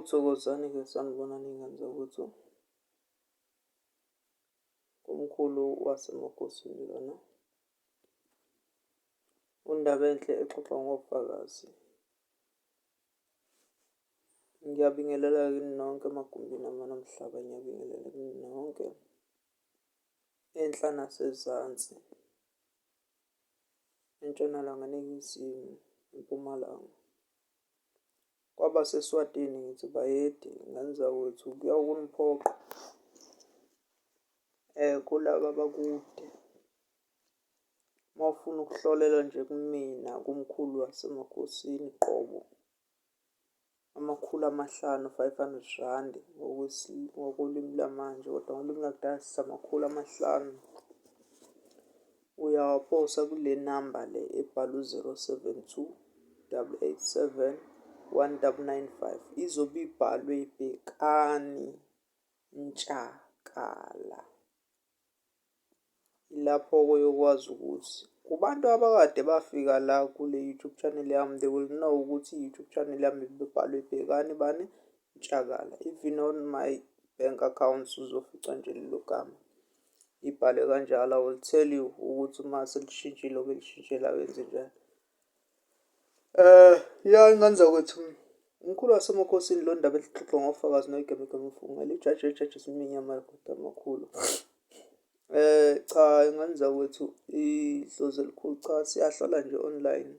Awu thokozani-ke, sanibonani iy'ngane zakwethu. Umkhulu wasemakhosini lona. Undabenhle exoxa ngofakazi. Ngiyabingelela kini nonke emagumbini amane omhlaba, ngiyabingelela kini nonke enhla nasezansi, entshonalanga, ningizimu, empumalanga. KwabaseSwatini ngithi bayede, ngane zakwethu kuyawukuniphoqa kulaba abakude. Uma ufuna ukuhlolelwa nje kumina kumkhulu wasemakhosini qobo, 500, R500 ngokolimi lwamanje, kodwa ngolimi lwakudala sithi 500. Uyawaposa kule namba le ebhalwe u-072 887 1995. Izobe ibhalwe Bhekani Ntshakala. Ilapho-ke oyokwazi ukuthi kubantu abakade bafika la kule YouTube channel yami, they will know ukuthi i-YouTube channel yami ibibhalwe Bhekani bani Ntshakala. Even on my bank accounts uzofica nje lelo gama ibhalwe kanjalo. I will tell you ukuthi uma selishintshile obelishintshe la wenzenjani. Ya, ingane zakwethu, umkhulu wasemakhosini lo ndaba elixoxwa ngofakazi noyigemegeme mfungela ijaji ejaji siminyama kodwa amakhulu. Cha, ingane zakwethu, idlozi elikhulu cha, siyahlola nje online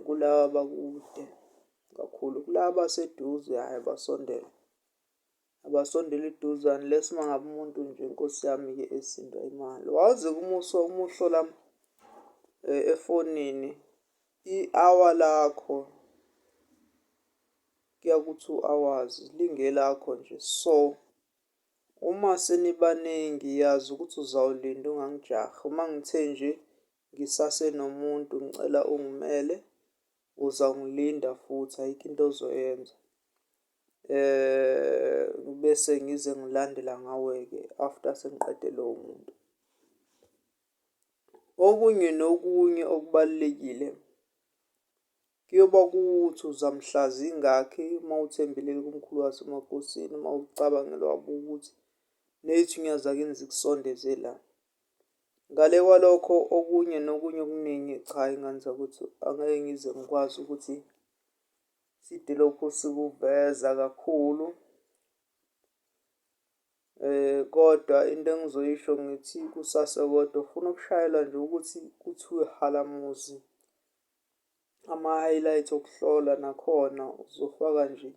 kulaba abakude kakhulu, kulaba abaseduze hhayi basondele. Abasondele eduze unless uma ngabe umuntu nje nkosi yami-ke esindwa imali. Wazi-ke uma uhlola efonini i-hour lakho kuya ku-2 hours lingelakho nje. So uma senibaningi yazi ukuthi uzawulinda, ungangijahi. Uma ngithe nje ngisasenomuntu ngicela ungimele, uzawungilinda futhi ayikho into ozoyenza. Bese ngize ngilandela ngawe-ke after sengiqede lowo muntu. Okunye nokunye okubalulekile kuyoba kuthi uzamhla zingakhi uma uthembelele kumkhulu wasemakhosini, uma ucabangela wabuka ukuthi ney'thunywa zakini zikusondeze la. Ngale kwalokho okunye nokunye okuningi, cha, ingane zakwethu, angeke ngize ngikwazi ukuthi side lokhu sikuveza kakhulu. Kodwa into engizoyisho ngithi kusasa, kodwa ufuna ukushayelwa nje ukuthi kuthiwe halamuzi ama-highlight okuhlola, nakhona uzofaka nje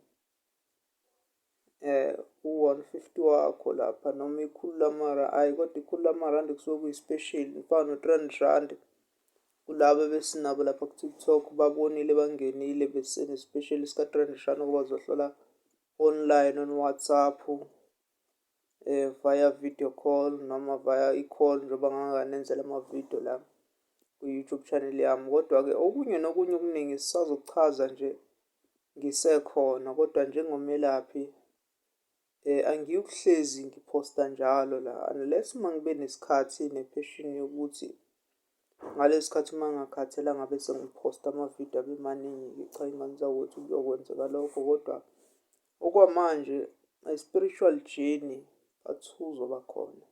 u-150 wakho lapha noma 100 hhayi, kodwa 100 lamarandi kusuke kuyi-special, kufana no-R300 kulaba ebesinabo lapha ku-TikTok, babonile, bangenile besene-special sika-R300 ukuba bazohlola online on WhatsApp via video call noma via i-call, njengoba nganganenzela amavidiyo la ku-YouTube channel yami. Kodwa-ke okunye nokunye okuningi sisazokuchaza nje ngisekhona, kodwa njengomelaphi angiyukuhlezi ngiphosta njalo la unless uma ngibe nesikhathi ne-passion yokuthi ngalesi khathi uma ngingakhathele ngabe sengiphosta amavidiyo abe maningi-ke. Cha, ingane zakwethu, kuyokwenzeka lokho, kodwa okwamanje my spiritual journey part two uzoba khona.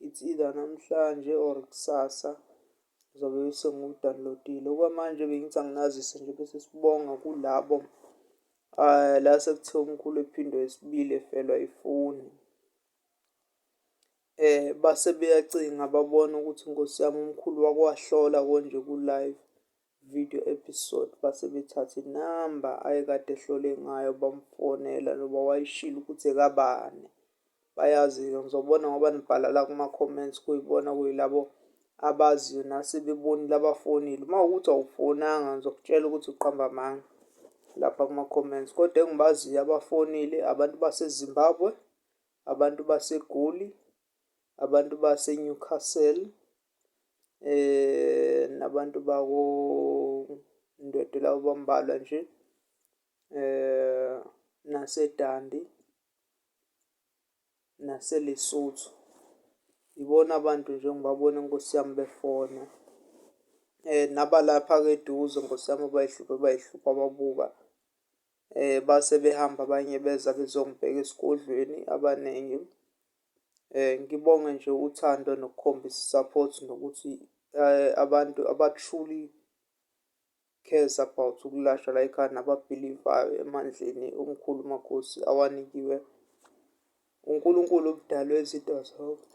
It's either namhlanje or kusasa ngizobe sengiwu-download-ile. Okwamanje bengithi anginazise nje bese sibonga kulabo la sekuthiwa umkhulu ephindwe wesibili efelwa ifoni. Base beyacinga babona ukuthi nkosi yami umkhulu wakwahlola konje ku-live video episode, base bethatha inamba ayekade ehlole ngayo bamfonela noba wayeshilo ukuthi ekabani. Bayazi-ke, ngizobona ngoba nibhala la kuma-comments, kuyibona kuyilabo abaziyo nasebebonile abafonile. Uma kuwukuthi awufonanga ngizokutshela ukuthi uqamba amanga lapha kuma-comments. Kodwa engibaziyo abafonile abantu baseZimbabwe, abantu baseGoli, abantu base-Newcastle, nabantu bako Ndwedwe labo bambalwa nje, naseDundee, naseLesotho. Ibona abantu nje engibabona nkosi yami befona. Nabalapha-ke eduze nkosi yami abayihlupha ababuka. Base behamba abanye beza bezongibheka esigodlweni abaningi. Ngibonge nje uthando nokukhombisa i-support nokuthi abantu aba-truly cares about ukulashwa layikhaya naba-believe-ayo emandleni omkhulu Makhosi awanikiwe uNkulunkulu umdali wezinto zonke.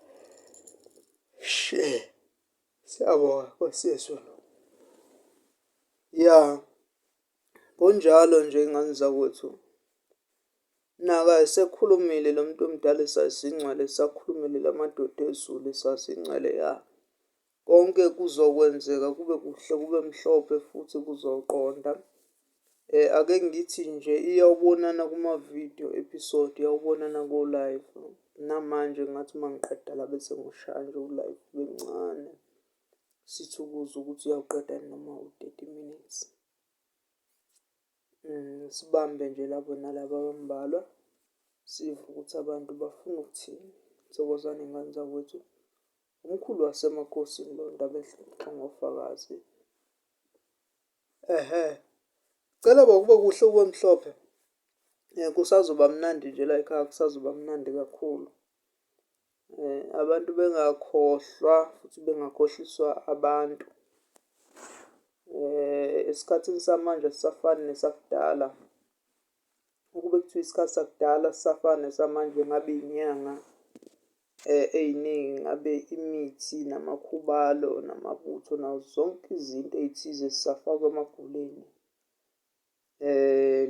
Siyabonga Nkosi yezulu. Ya, kunjalo nje ngane zakwethu. Naka esekhulumile lo muntu omdala esazingcwele, esakhulumile la madoda ezulu esazingcwele ya. Konke kuzokwenzeka kube kuhle kube mhlophe futhi kuzoqonda. Ake ngithi nje iyawubonana kuma-video episode, iyawubonana ko-live. Namanje ngathi uma ngiqeda la bese ngiwushaya nje u-live ube mncane. Sithi ukuzwa ukuthi uyawuqeda noma u-30 minutes. Sibambe nje labo nalaba abambalwa, sive ukuthi abantu bafuna ukuthini. Thokozani ngane zakwethu. Umkhulu wasemakhosini lo Ndabehle ngofakazi. Ehhe. Cela kube kuhle kube mhlophe. Kusazoba mnandi nje la ekhaya, kusazoba mnandi kakhulu. Abantu bengakhohlwa futhi bengakhohliswa abantu. Esikhathini samanje asisafani nesakudala. Ukube kuthiwa isikhathi sakudala sisafana nesamanje ngabe iy'nyanga ey'ningi ngabe imithi namakhubalo namabutho nazo zonke izinto ey'thize zisafakwa emaguleni.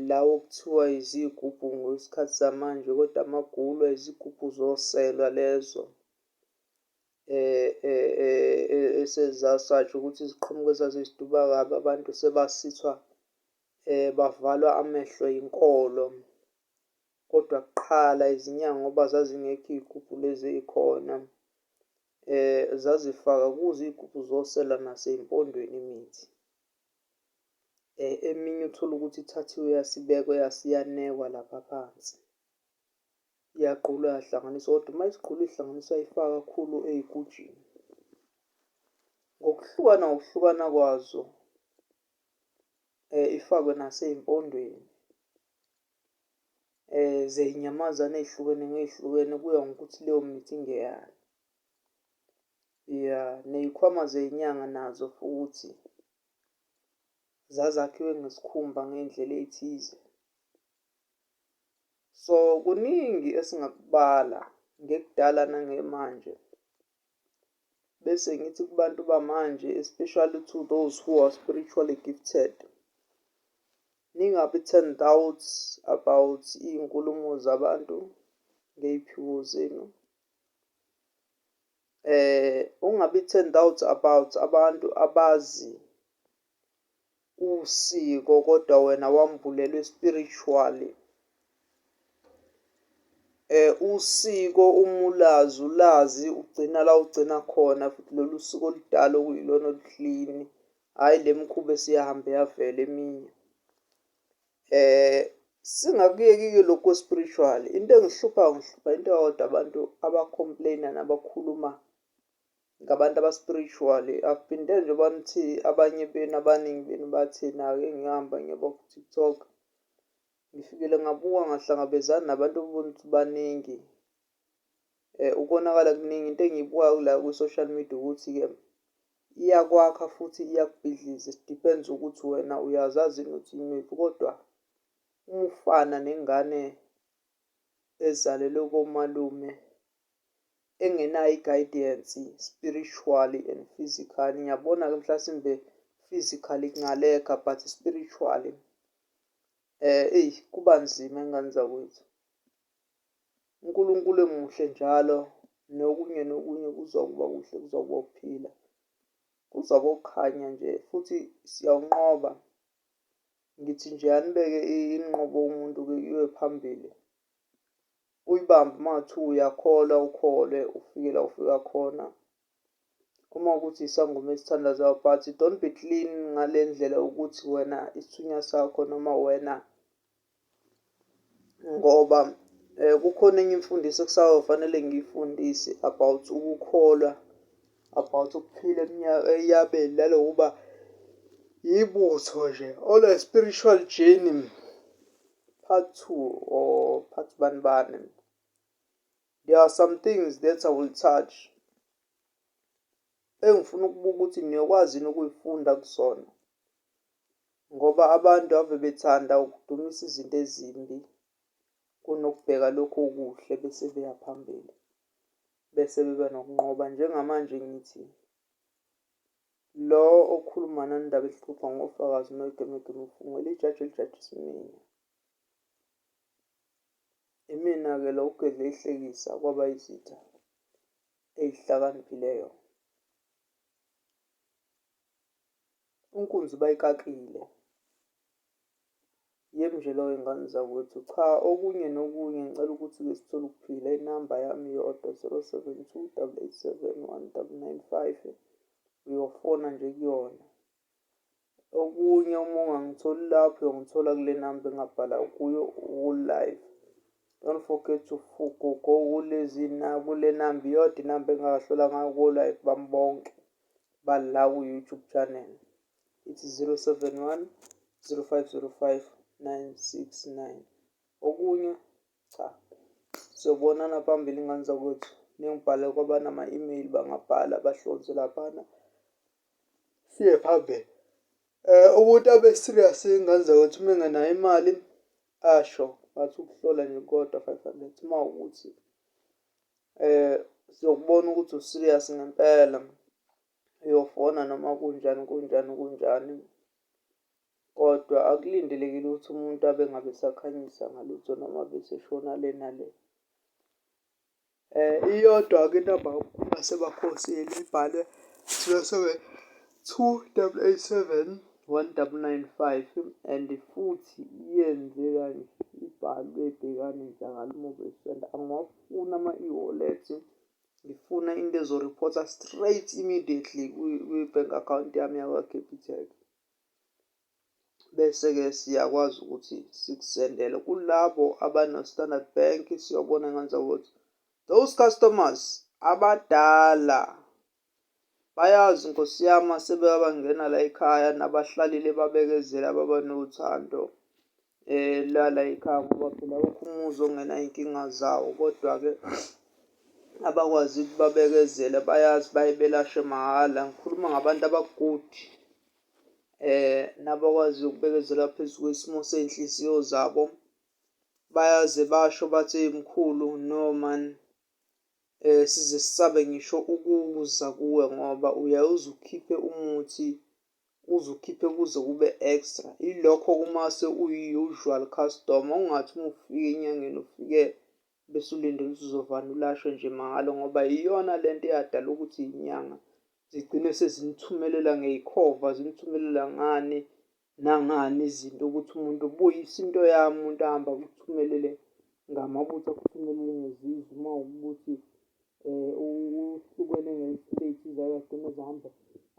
Lawa okuthiwa izigubhu ngesikhathi samanje kodwa amagulwa izigubhu zoselwa lezo esezasatshwa ukuthi ziqhamuke zaziziduba kabi abantu sebasithwa bavalwa amehlo yinkolo. Kodwa kuqala izinyanga ngoba zazingekho iy'gubhu lezi ey'khona zazifaka kuzo iy'gubhu zosela nasey'mpondweni imithi. Eminye uthole ukuthi ithathiwe yasibekwa yasiyanekwa lapha phansi. Iyagqulwa yahlanganiswa kodwa uma isigqulwa ihlanganiswa ifakwa kakhulu ey'gujini. Ngokuhlukana ngokuhlukana kwazo ifakwe nasey'mpondweni zey'nyamazane ey'hlukene ngey'hlukene kuya ngokuthi leyo mithi ingeyani. Ya, ney'khwama zey'nyanga nazo futhi zazakhiwe ngesikhumba ngey'ndlela ey'thize. So kuningi esingakubala ngekudala nangemanje. Bese ngithi kubantu bamanje, especially to those who are spiritually gifted, ningabi turned out about iy'nkulumo zabantu ngey'phiwo zenu. Ungabi turned out about abantu abazi usiko kodwa wena wambulelwe spiritually. Usiko uma ulazi ulazi ugcina la ugcina khona futhi lolu siko oludala okuyilona olu-clean, hhayi le mikhuba esiyahambe yavela eminye. Singakuyeki-ke lokhu kwe-spiritual, into engihluphayo ngihlupha into eyodwa abantu aba-complain-a nabakhuluma ngabantu aba-spiritual. I've been there njengoba nithi abanye benu abaningi benu bathi ake ngihamba ngiyoba ku-TikTok. Ngifikile ngabuka ngahlangabezana nabantu obona ukuthi baningi. Ukonakala kuningi. Into engiyibukayo la kwi-social media ukuthi-ke iyakwakha futhi iyakubhidliza. It depends ukuthi wena uyazazi yini ukuthi imiphi kodwa uma ufana nengane ezalelwe komalume engenayo i-guidance spiritually and physically. Ngiyabona-ke mhlasimbe physically kungalekha but spiritually eyi kuba nzima ngane zakwethu. uNkulunkulu emuhle njalo nokunye nokunye kuzokuba kuhle, kuzokuba ukuphila, kuzoba ukukhanya nje futhi siyawunqoba. Ngithi nje anibeke inqobo umuntu-ke kuyiwe phambili. Uyibambe uma kungathiwa uyakholwa ukholwe ufike la ufika khona. Uma kuwukuthi isangoma esithandazayo but don't be clean ngale ndlela yokuthi wena isithunywa sakho noma wena ngoba kukhona enye imfundiso ekusayofanele ngiyifundise about ukukholwa, about ukuphila eyabeni nanokuba ibutho nje on a spiritual journey. part 2 or part bani bani. There are some things that I will touch engifuna ukubuka ukuthi niyokwazi yini ukuyifunda kuzona, ngoba abantu ave bethanda ukudumisa izinto ezimbi kunokubheka lokhu okuhle bese beya phambili, bese beba nokunqoba. Njengamanje ngithi lo okhuluma nani indaba ehlupha ngofakazi noyigemegeme ufungela ijaji elijaji isiminya. Imina-ke lo ugedle ihlekisa kwaba izitha ey'hlakaniphileyo. Inkunzi bayikakile. Yebo nje loyo ngane zakwethu. Cha, okunye nokunye ngicela ukuthi-ke sithole ukuphila. Inamba yami iyodwa, 072 887 1995. Uyofona nje kuyona. Okunye uma ungangitholi lapho uyongithola kule namba engabhala kuyo ku-live. Don't forget to go kulezi kule namba iyodwa inamba engingahlola ngayo ko-live bami bonke bala ku-YouTube channel. Ithi 071 0505 969. Okunye cha, siyobonana phambili ingane zakwethu. Ningibhale kwabanama-email bangabhala bahlonze laphana. Siye phambili. Umuntu abe serious ingane zakwethu uma engenayo imali asho ngathi ukuhlola nje kodwa 500 uma ukuthi siyokubona ukuthi u-serious ngempela uyofona noma kunjani kunjani kunjani, kodwa akulindelekile ukuthi umuntu abe ngabe esakhanyisa ngalutho noma bese shona le nale. Iyodwa-ke inamba yaseMakhosini ibhalwe 072 887 1995 and futhi iyenze kanje ibhalwe Bhekani Nhlangano Mobile Centre. Angiwafuni ama-e-wallet, ngifuna into ezoriphotha straight immediately kwi-bank account yami yakwa-Capitec. Bese-ke siyakwazi ukuthi sikusendele kulabo abano-Standard Bank. Siyobona ngenza ukuthi those customers abadala bayazi nkosi yami sebebangena la ekhaya nabahlalile babekezela baba nothando lala ekhaya, ngoba phela awukho umuzi ongenayo iy'nkinga zawo, kodwa-ke abakwazi ukuthi babekezele bayazi baye belashwe mahhala. Ngikhuluma ngabantu aba-good nabakwazi ukubekezela phezu kwesimo sey'nhliziyo zabo. Bayaze basho bathi mkhulu no man, size sisabe ngisho ukuza kuwe ngoba uyaye uze ukhiphe umuthi, uze ukhiphe kuze kube extra. Ilokho uma uyi-usual customer, ungathi uma ufika enyangeni ufike bese ulindele ukuthi uzovane ulashwe nje mahhala, ngoba iyona lento eyadala ukuthi iy'nyanga zigcine sezinithumelela ngey'khova, zinithumelela ngani nangani izinto ukuthi umuntu buyisa into yami, umuntu ahambe akuthumelele ngamabutho, akuthumelele ngezizwe. Uma ukuthi uhlukene nge-state agcine ezihamba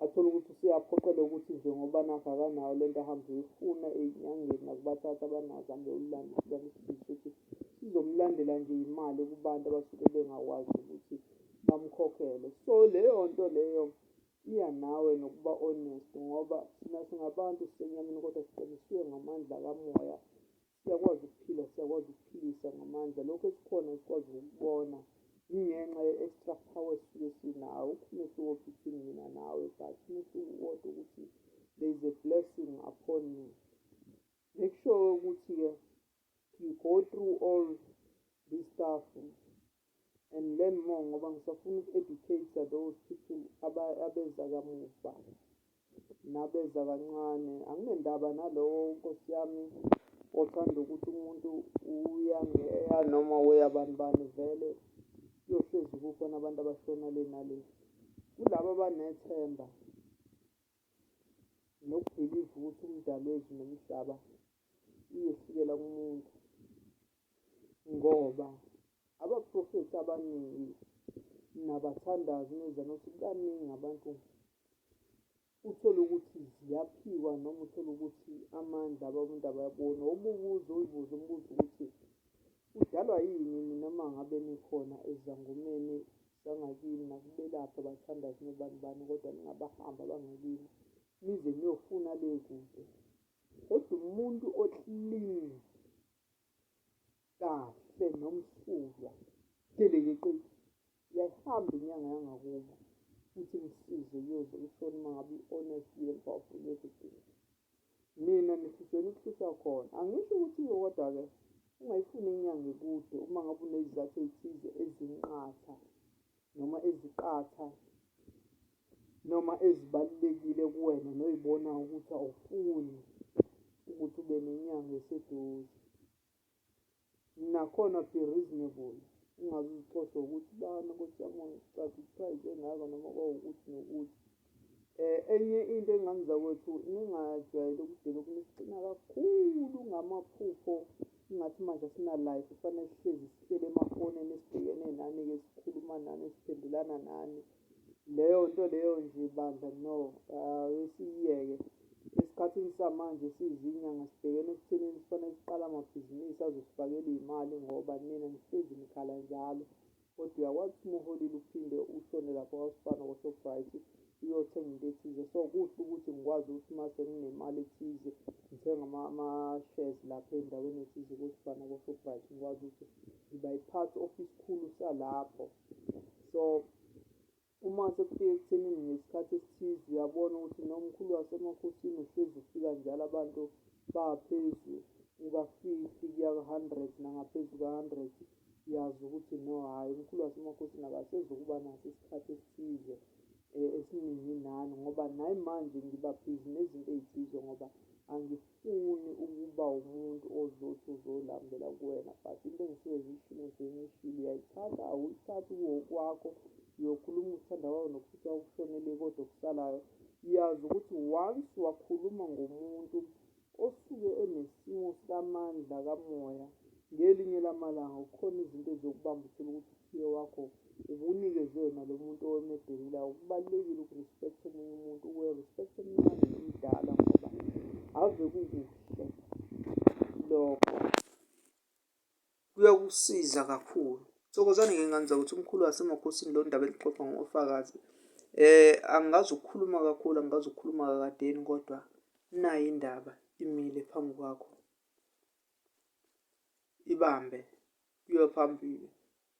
athole ukuthi useyaphoqeleka ukuthi nje ngoba nakhu akanayo lento ahambe uyifuna ey'nyangeni nakubathatha abanazo ahambe eyolanda isilwane esibili ukuthi sizomlandela nje imali kubantu abasuke bengakwazi ukuthi bamkhokhele. So leyo nto leyo iya nawe nokuba honest, ngoba thina singabantu sisenyameni kodwa siqinisiwe ngamandla kamoya. Siyakwazi ukuphila, siyakwazi ukuphilisa ngamandla. Lokhu esikhona sikwazi ukukubona ingenxa ye-extra power esisuke sinayo. Awukho umehluko between mina nawe, but umehluko uwodwa ukuthi there is a blessing upon me. Make sure ukuthi-ke you go through all this stuff and learn more, ngoba ngisafuna uku-educate those people abeza kamuva nabeza kancane. Anginendaba nalowo nkosi yami othanda ukuthi umuntu uyangeya noma weyabani bani, vele kuyohlezi kukhona abantu abashona le nale. Kulaba abanethemba nokubhiliva ukuthi umdali wezulu nomhlaba uyehlukela kumuntu, ngoba abaprofethi abaningi nabathandazi nezansi kaningi abantu uthole ukuthi ziyaphikwa noma uthole ukuthi amandla abantu abayaboni. Ububuze uyibuze umbuzo ukuthi kudalwa yini nina uma ngabe nikhona ezangomeni zangakini nakubelaphi abathandazi nobani bani, kodwa ningabahambi abangakini nize niyofuna le kude. Kodwa umuntu o-clean kahle nomsulwa gelekeqe. Iyayihamba inyanga yangakubo futhi imsize kuyoze kushone uma ngabe i-honest and powerful everything. Nina nihlushwe nikuhlushwa khona. Angisho ukuthi-ke kodwa-ke ungayifuni inyanga ekude uma ngabe unezizathu ey'thize ezinqatha noma eziqatha noma ezibalulekile kuwena noyibonayo ukuthi awufuni ukuthi ube nenyanga eseduze. Nakhona be reasonable, ungaze uzixoshe ukuthi bani nkosi yami wangicaca i-price engaka noma kwawukuthi nokuthi. Enye into engane zakwethu, ningajwayeli ukuthi lokhu nisixina kakhulu ngamaphupho ingathi manje asina-life, kufanele sihlezi sihleli emafonini sibhekene nani-ke, sikhuluma nani, siphendulana nani. Leyo nto leyo nje bandla no, ake siyiyeke. Esikhathini samanje siyizinyanga sibhekene ekuthenini kufanele siqale amabhizinisi azosifakela iy'mali ngoba nina nihlezi nikhala njalo. Kodwa uyakwazi ukuthi uma uholile uphinde ushone lapha kwaSpar nakwa-Shoprite uyothenga into ethize. So kuhle ukuthi ngikwazi ukuthi uma senginemali ethize ngithenge ama-shares lapha ey'ndaweni ey'thize koSpar nako-Shoprite, ngikwazi ukuthi ngiba yi-part of isikhulu salapho. So uma sekufika ekuthenini ngesikhathi esithize uyabona ukuthi nomkhulu wasemakhosini uhlezi ufika njalo abantu baphezu kuka-50 kuya ku-100 nangaphezu kuka-100, uyazi ukuthi no, hhayi, umkhulu wasemakhosini akasezukuba naso isikhathi esithize esiningi nani ngoba nayi manje ngiba busy nezinto ey'thize ngoba angifuni ukuba umuntu ozothi uzolambela kuwena. But into engisuke ngiyishilo, ngisuke ngiyishilo, uyayithatha awuyithathi kuwokwakho, uyokhuluma ukuthanda kwakho nokufisa kushonele kodwa okusalayo yazi ukuthi once wakhuluma ngomuntu osuke enesimo samandla kamoya, ngelinye lamalanga kukhona izinto ezizokubamba uthole ukuthi ukhiye wakho ubunikezwe yena lo muntu omedelelayo. Kubalulekile uku-respect omunye umuntu, uku-respect omncane nomdala ngoba ave kukuhle lokho, kuyakusiza kakhulu. Thokozani ngey'ngane zakwethu, umkhulu wasemakhosini lo ndaba elixoxa ngofakazi. Angikaze ukukhuluma kakhulu, angikaze ukukhuluma kakadeni, kodwa nayi indaba imile phambi kwakho, ibambe kuyiwe phambili,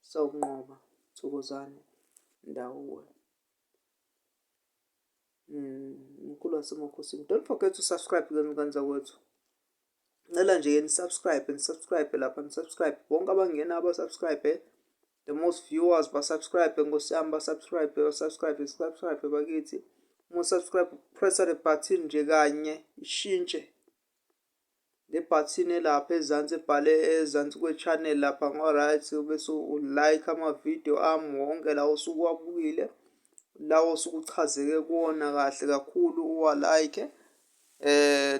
sawunqoba. Thokozani ndawuwe. Mkhulu wasemakhosini. Don't forget to subscribe ngane zakwethu. Ngicela nje ni-subscribe, ni-subscribe lapha, ni-subscribe. Bonke abangena aba-subscribe, the most viewers ba-subscribe, nkosi yami, ba-subscribe, ba-subscribe, subscribe bakithi. Uma u-subscribe, pressa le button nje kanye ishintshe. Le button elapha ezansi ebhale ezansi kwe-channel lapha ngo-right, bese u-like ama-video ami wonke lawo osuke uwabukile, lawo osuke uchazeke kuwona kahle kakhulu uwa-like.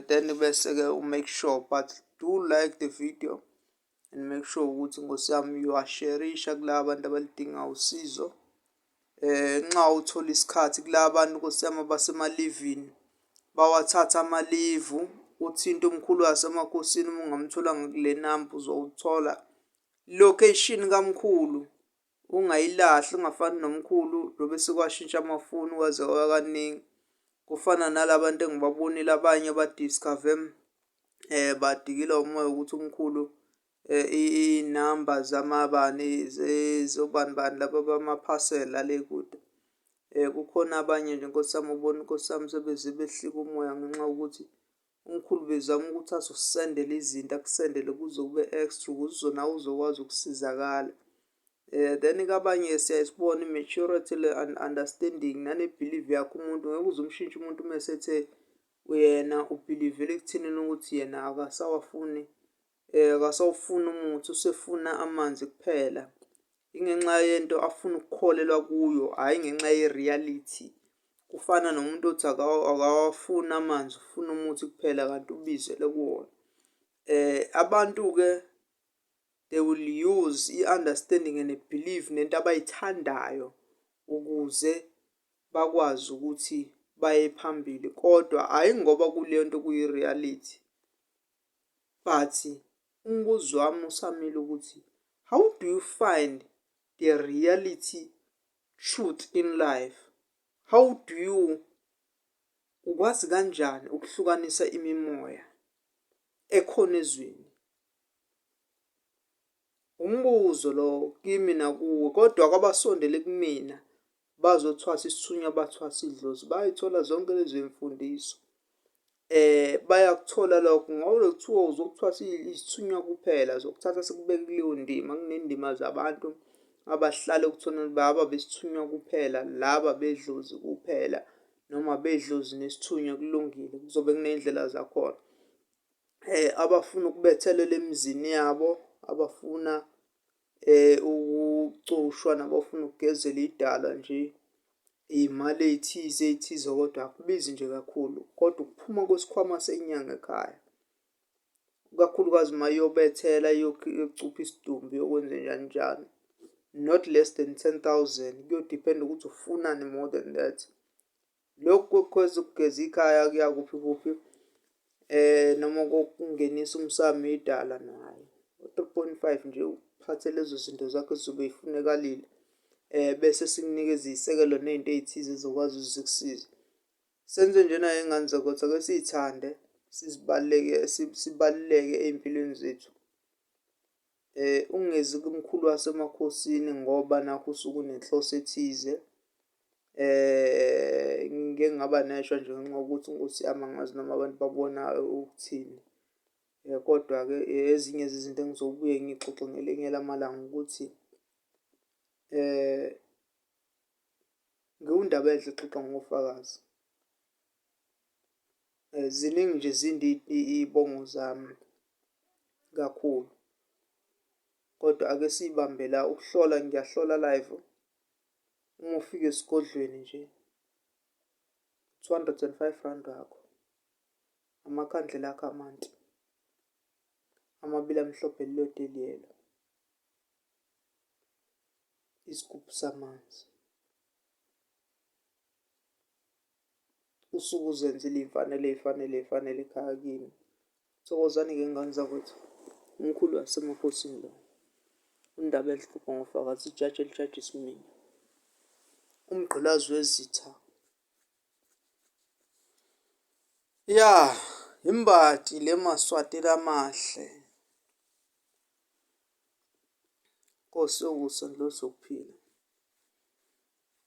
Then bese-ke u-make sure, but do like the video and make sure ukuthi nkosi yami uyasherisha kulaba bantu abalidinga usizo. Nxa uthola isikhathi kulaba bantu nkosi yami abasemalivini, bawathatha amalivu, uthinte umkhulu wasemakhosini uma ungamtholanga kule namba uzowuthola. Location kamkhulu ungayilahli, ungafani nomkhulu lo bese kwashintsha amafoni kwaze kwakaningi. Kufana nalabantu engibabonile abanye ba-discover badikilwa umoya ukuthi umkhulu iy'namba zamabani zobani bani laba bamaphasela le kude. Kukhona abanye nje nkosi yami, ubona nkosi yami sebeze behlika umoya ngenxa yokuthi umkhulu bezama ukuthi azosendela izinto, akusendele kuze kube extra ukuze nawe uzokwazi ukusizakala. Then kabanye siyaye sibone i-maturity and understanding nane-belief yakhe umuntu, ngeke uze umshintshe umuntu uma esethe yena u-believe-ela ekuthenini ukuthi yena akasawafuni, akasawufuni umuthi, usefuna amanzi kuphela. Ingenxa yento afuna ukukholelwa kuyo, hhayi ngenxa ye-reality. Kufana nomuntu othi akawafuni amanzi, ufuna umuthi kuphela kanti ubizelwe kuwona. Abantu-ke they will use i-understanding and a belief nento abayithandayo ukuze bakwazi ukuthi baye phambili, kodwa hhayi ngoba kuleyo nto kuyi-reality. But umbuzo wami usamile ukuthi how do you find the reality truth in life? How do you ukwazi kanjani ukuhlukanisa imimoya ekhona ezweni? Umbuzo lowo kimi nakuwe, kodwa kwabasondele kumina bazothwasa isithunywa, bathwasa idlozi, bayayithola zonke lezo mfundiso. Bayakuthola lokho ngoba kuthiwa uzokuthwasa isithunywa kuphela, zokuthatha sikubeke kuleyo ndima. Kunendima zabantu abahlale kuthona laba besithunywa kuphela, laba bedlozi kuphela, noma bedlozi nesithunywa kulungile, kuzobe kuney'ndlela zakhona. Abafuna ukubethelela emizini yabo, abafuna ukucushwa nabafuna ukugezela idalwa nje, iy'mali ey'thize ey'thize kodwa akubizi nje kakhulu. Kodwa ukuphuma kwesikhwama senyanga ekhaya, ikakhulukazi uma iyobethela iyocupha isidumbu iyokwenzenjani njani, not less than 10,000. Kuyodiphenda ukuthi ufunani more than that. Lokhu kwezokugeza ikhaya kuya kuphi kuphi noma kokungenisa umsamo idala naye u-3.5 nje uphathe lezo zinto zakho ezizobe yifunekalile bese sikunikeza iy'sekelo ney'nto ey'thize ezokwazi ukuthi zikusize. Senze njena ngey'ngane zakwethu, ake siy'thande sizibaluleke sibaluleke ey'mpilweni zethu. Ungezi kumkhulu wasemakhosini ngoba nakhu usuke unenhloso ethize. Ngike ngaba neshwa nje ngenxa yokuthi inkosi yami angazi noma abantu babona ukuthini. Kodwa-ke ezinye zezinto engizobuye ngiy'xoxe ngelinye lamalanga ukuthi ngiwuNdabenhle exoxa ngofakazi. Ziningi nje zinde iy'bongo zami kakhulu, kodwa ake siyibambe la. Ukuhlola ngiyahlola live, uma ufika esigodlweni nje R205 wakho, amakhandlela akho amanti, amabili amhlophe elilodwa eliyelo, isigubhu samanzi. Usuke uzenzile iy'mfanelo ey'fanele ey'fanele ekhaya kini. Thokozani-ke ngane zakwethu, umkhulu wasemakhosini lo, uNdabenhle uxoxa ngofakazi, ijaji elijaja isiminya, umgqilazi wezitha. Ya, imbati le maSwati lamahle. Nkosi yokusa ndlozi yokuphila.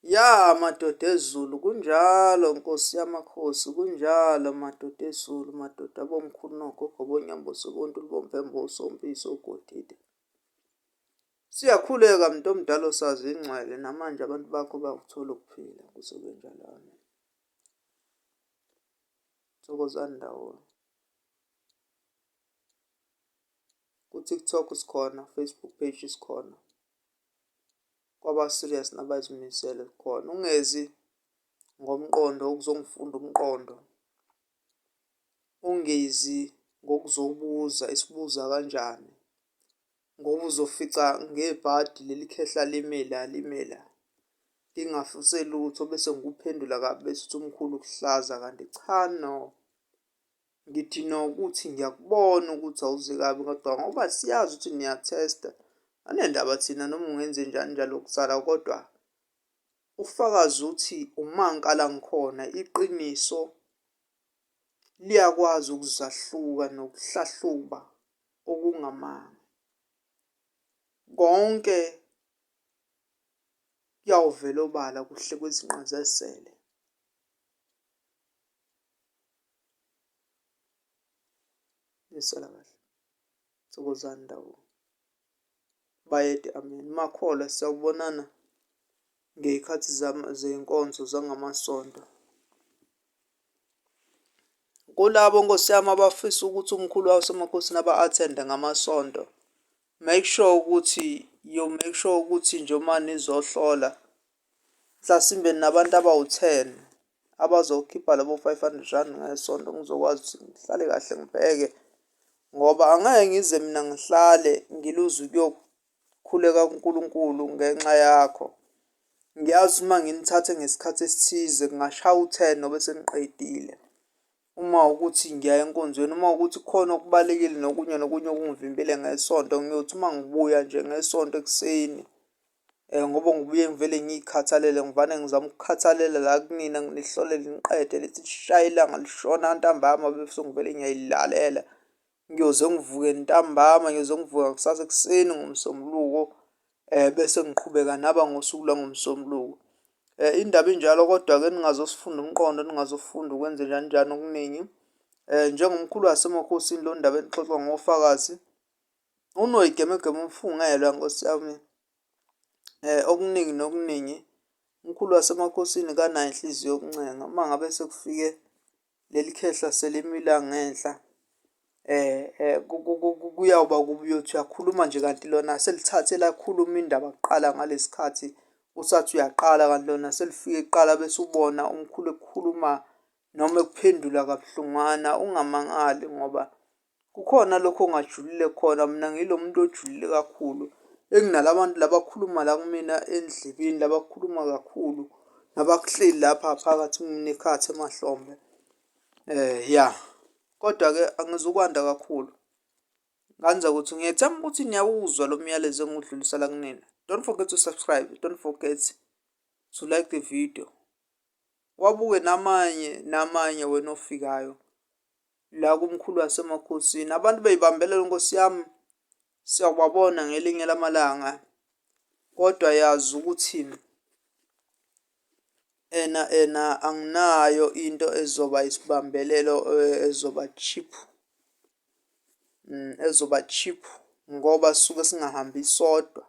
Ya madoda ezulu kunjalo nkosi yamakhosi kunjalo madoda ezulu madoda abomkhulu nogogo bonyambosi bontu libomvembo osompiso ogodide. Siyakhuleka mntu omdala osazi ingcwele namanje abantu bakho bakuthola ukuphila kuzobe njalo amen. Thokozani ndawonye. Ku-TikTok sikhona, Facebook page sikhona. Kwaba-serious nabazimisele khona. Ungezi ngomqondo ukuzongifunda umqondo. Ungezi ngokuzobuza isibuza kanjani ngoba uzofica ngebhadi leli khehla lime la lime la lingafuse lutho bese ngikuphendula kabi bese uthi umkhulu ukuhlaza kanti cha no. Ngithi nokuthi ngiyakubona ukuthi awuze kabi kodwa ngoba siyazi ukuthi niyathesta anendaba thina noma ungenze njani njalo kusala kodwa ufakazi uthi umankala ngikhona iqiniso liyakwazi ukuzahluka nokuhlahluba okungamanga konke kuyawuvela obala kuhle kwezinqa zesele. Nisala kahle. Thokozani ndawonye. Bayede amen. Makholwa siyawubonana ngey'khathi zenkonzo zangamasonto. Kulabo nkosi yami abafisa ukuthi umkhulu wasemakhosini aba-athende ngamasonto, make sure ukuthi you make sure ukuthi nje uma nizohlola mhlasimbe nabantu abawu-10 abazokhipha labo R500 ngesonto ngizokwazi ukuthi ngihlale kahle ngibheke ngoba angeke ngize mina ngihlale ngiluze ukuyokhuleka kuNkulunkulu ngenxa yakho. Ngiyazi uma nginithathe ngesikhathi esithize kungashaya u-10 nobe seniqedile. Uma ukuthi ngiya enkonzweni, uma ukuthi kukhona okubalulekile nokunye nokunye okungivimbile ngesonto, ngiyothi uma ngibuya nje ngesonto ekuseni ngoba ngibuye ngivele ngiy'khathalele ngivane ngizame ukukhathalela la kunina nginihlolele niqede lithi lishaye ilanga lishona ntambama bese ngivele ngiyayilalela. Ngiyoze ngivuke ntambama, ngiyoze ngivuka kusasa ekuseni ngoMsombuluko bese ngiqhubeka naba ngosuku lwangoMsombuluko. Indaba injalo kodwa-ke ningazosifunda umqondo, ningazofunda ukwenze njani njani okuningi. Njengomkhulu wasemakhosini lo ndaba exoxwa ngofakazi unoyigemegeme umfungelwa nkosi yami, okuningi nokuningi. Umkhulu wasemakhosini kanayo inhliziyo yokuncenga, uma ngabe sekufike leli khehla selimila ngenhla kuyawuba kubi, uyothi uyakhuluma nje kanti lona selithathe lakhuluma indaba kuqala ngalesi khathi usathi uyaqala, kanti lona selifike kuqala. Bese ubona umkhulu ekukhuluma noma ekuphendula kabuhlungwana, ungamangali ngoba kukhona lokhu ongajulile khona. Mina ngilo muntu ojulile kakhulu, enginala bantu laba abakhuluma la kumina endlebeni, labakhuluma kakhulu nabakuhleli lapha phakathi kumina ekhatha emahlombe. Ya, kodwa-ke angizukwanda kakhulu. Ngane zakwethu, ngiyethemba ukuthi niyawuzwa lo myalezo engiwudlulisela kunina. Don't forget to subscribe, don't forget to like the video. Wabuke namanye namanye wena ofikayo la kumkhulu wasemakhosini. Abantu beyibambelela nkosi yami, siyakubabona ngelinye lamalanga, kodwa yazi ukuthi ena ena anginayo into ezoba isibambelelo ezoba cheap, ezoba cheap ngoba sisuke singahambi sodwa.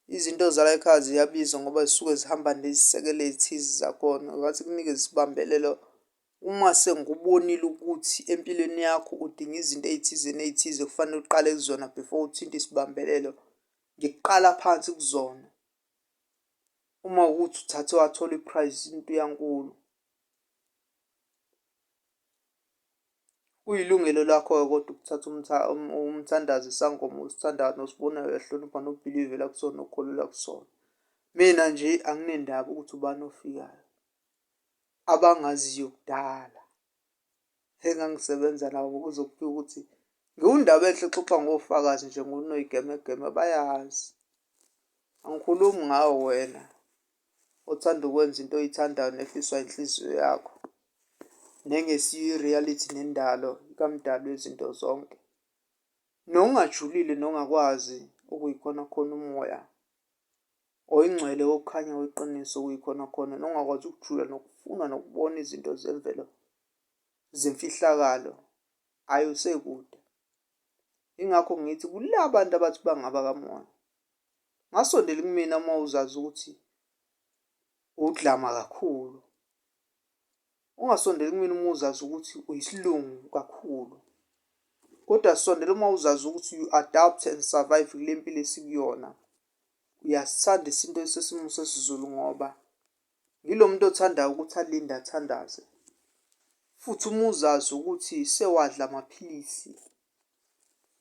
Izinto zala ekhaya ziyabiza ngoba zisuke zihamba nezisekelo ezithize zakhona. Ngathi kunikeze isibambelelo uma sengikubonile ukuthi empilweni yakho udinga izinto ey'thize ney'thize kufanele uqale kuzona before uthinte isibambelelo, ngikuqala phansi kuzona. Uma kuwukuthi uthathe wathola i-price into iyankulu. Kuyilungelo lakho-ke kodwa ukuthatha umthandazo isangoma osithandayo nosibonayo uyahlonipha nobhilivela kusona nokholelwa kusona. Mina nje anginendaba ukuthi ubani ofikayo, abangaziyo kudala engangisebenza nabo kuze kufike ukuthi ngiwundaba enhle exoxa ngofakazi nje ngunoyigemegeme bayazi. Angikhulumi ngawe wena othanda ukwenza into oyithandayo nefiswa inhliziyo yakho nengesiyo i-reality nendalo kaMdali wezinto zonke. Nongajulile nongakwazi okuyikhona khona umoya oyingcwele wokukhanya weqiniso okuyikhona khona nongakwazi ukujula nokufuna nokubona izinto zemvelo zemfihlakalo, hhayi usekude. Ingakho ngithi kulabantu abathi bangabakamoya, ngasondeli kumina uma uzazi ukuthi udlama kakhulu. Ungasondeli kumina uma uzazi ukuthi uyisilungu kakhulu. Kodwa sondela uma uzazi ukuthi you adapt and survive kule mpilo esikuyona. Uyasithanda isintu esesimo sesiZulu ngoba ngilo muntu othandayo ukuthi alinde athandaze. Futhi uma uzazi ukuthi sewadla amaphilisi,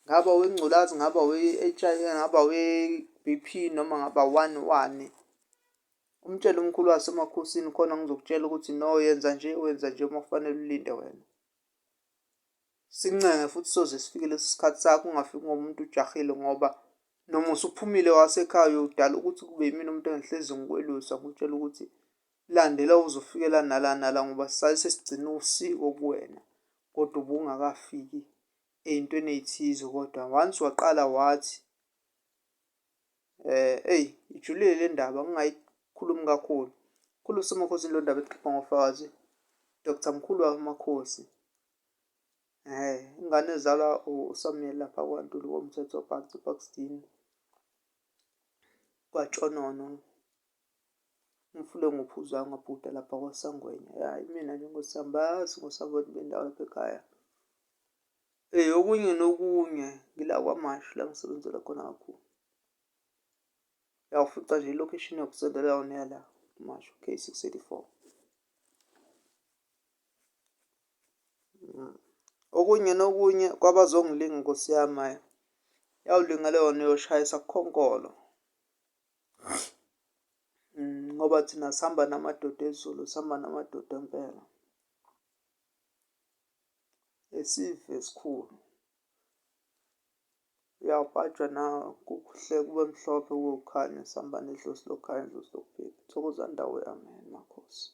ngaba wengculazi, ngaba we-H_I_V, ngaba we-B_P noma ngaba wani wani, umtshele umkhulu wasemakhosini khona ngizokutshela ukuthi no yenza nje, wenza nje uma kufanele ulinde wena. Sincenge futhi soze sifike leso sikhathi sakho ungafiki ngomuntu ujahile ngoba noma usuphumile wasekhaya uyodala ukuthi kube yimina umuntu engihlezi ngikwelusa ngikutshela ukuthi landela uzofikela nala nala ngoba sale sesigcina usiko kuwena kodwa ubungakafiki ey'ntweni ey'thize kodwa once waqala wathi eyi ijulile le ndaba ngingayikhulumi kakhulu. Mkhulu uSemakhosini lo ndaba exoxa ngofakazi Dr Mkhulu wamakhosi. Ingane ezalwa uSamuel lapha kwaNtuli komthetho Park Parksdene kwaTshonono. Umfula enguphuzayo ngabhuda lapha kwaSangwenya. Ya imina nje Nkosi yami bayazi Nkosi yami abantu bendawo lapha ekhaya. Okunye nokunye ngila KwaMashu la ngisebenzela khona kakhulu. Uyawufica nje i-location yokusendela yona yala KwaMashu K 684. Okunye nokunye kwabazongilinga Nkosi yami hhayi, yawulinga leyo nto uyoshayisa kukhonkolo. Ngoba thina sihamba namadoda ezulu, sihamba namadoda empela. Esive esikhulu. Uyawubhajwa na kuhle kube mhlophe kube kukhanya sihamba nedlozi lokukhanya nedlozi lokuphila. Thokozani ndawo yami makhosi.